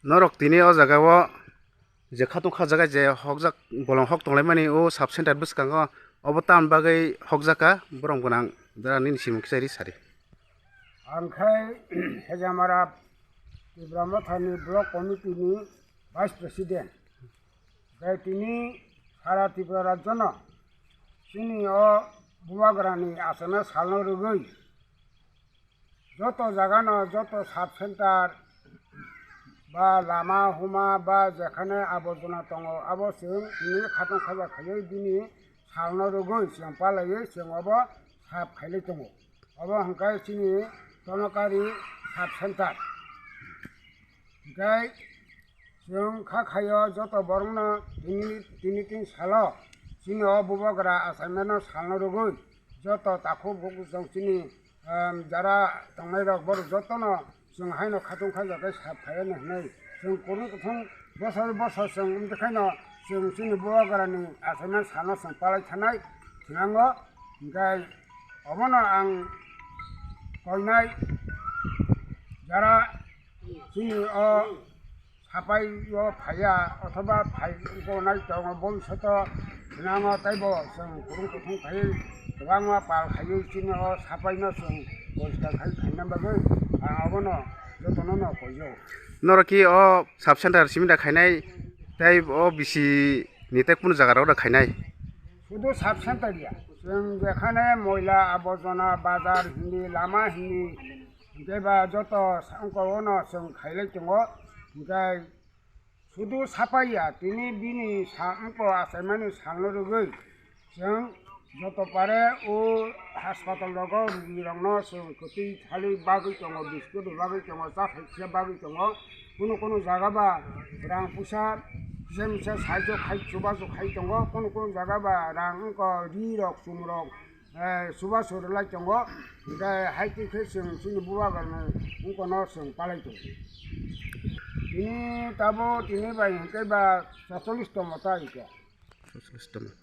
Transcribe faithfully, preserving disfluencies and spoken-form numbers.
Norok tini o jaga o je khatung kha jaga je hokjak bolong hok tonglaimani o sub center bwskango obo tamni bagwi hokjak kha borok gwnang dara nini simung kisa ri sari. Ang khai Hejamara Tipra Mothani Block Committee ni Vice President. Bai tini sara Tripura rajyono chini o Bubagrani asana salno rwgwi joto jagano joto sub center ba lama huma ba jekhane aborjona tongo abo chwng tini khatong khaja khaiwi bini salno rwgwi chwng palaiwi chwng obo sap khailai tongo. Obo hwnkhe chini Tonokari sub center. Hwnkhe chwng kha khaio joto borokno tini, tini tin salo chini o Bubagra achaimano salno rwgwi joto takhuk bukhuk chwng chini, em, jara tongnairok borok jotono chwng haino khatung khaijak khe sap khaiyani hwnwi chwng kwrwng kwthwng bosor bosor chwng wngtwkhaino chwng chini Bubagrani achaimani salno chwng palai thanai thwnango. Hwnkhe obono ang koinai jara chini o sapai o phaiya othoba phai tongnai tongo boni soto sinango taibo chwng kwrwng kwthwng khaiwi kwbangma pal khaiwi chini o sapaino chwng poriskar khai khaina bagwi ang abono jotono no koiyo. Norok ki o sub center simi da khainai tei o bisi ni tei kunu jaga rok da khainai? Sudu sub center ya. Chwng jekhane moila aborjona bazar hindi lama hindi hwnkhe ba joto sa-, wngkor ono chwng khailai tongo. Hwnkhe sudu sapai ya tini bini sa-, wngkor achaimani salno rwgwi chwng joto pare o hospital rogo rugirokno chwng kwtwi thali bagwi tongo, biscuit bagwi tongo, cha thai kisa bagwi tongo. Kunu kunu jaga ba rang puisa kisa misa saijo khai chubachu khai tongo, kunu kunu jaga ba rang wngkha ri rok chum rok, eh, chubachu rwlai tongo. Hwnkhe hai twi khe chwng chini Bubagrani wngkha no chwng palai tongo. Tini tabuk tini bai hwnkhe ba saitolish tongma ta ika.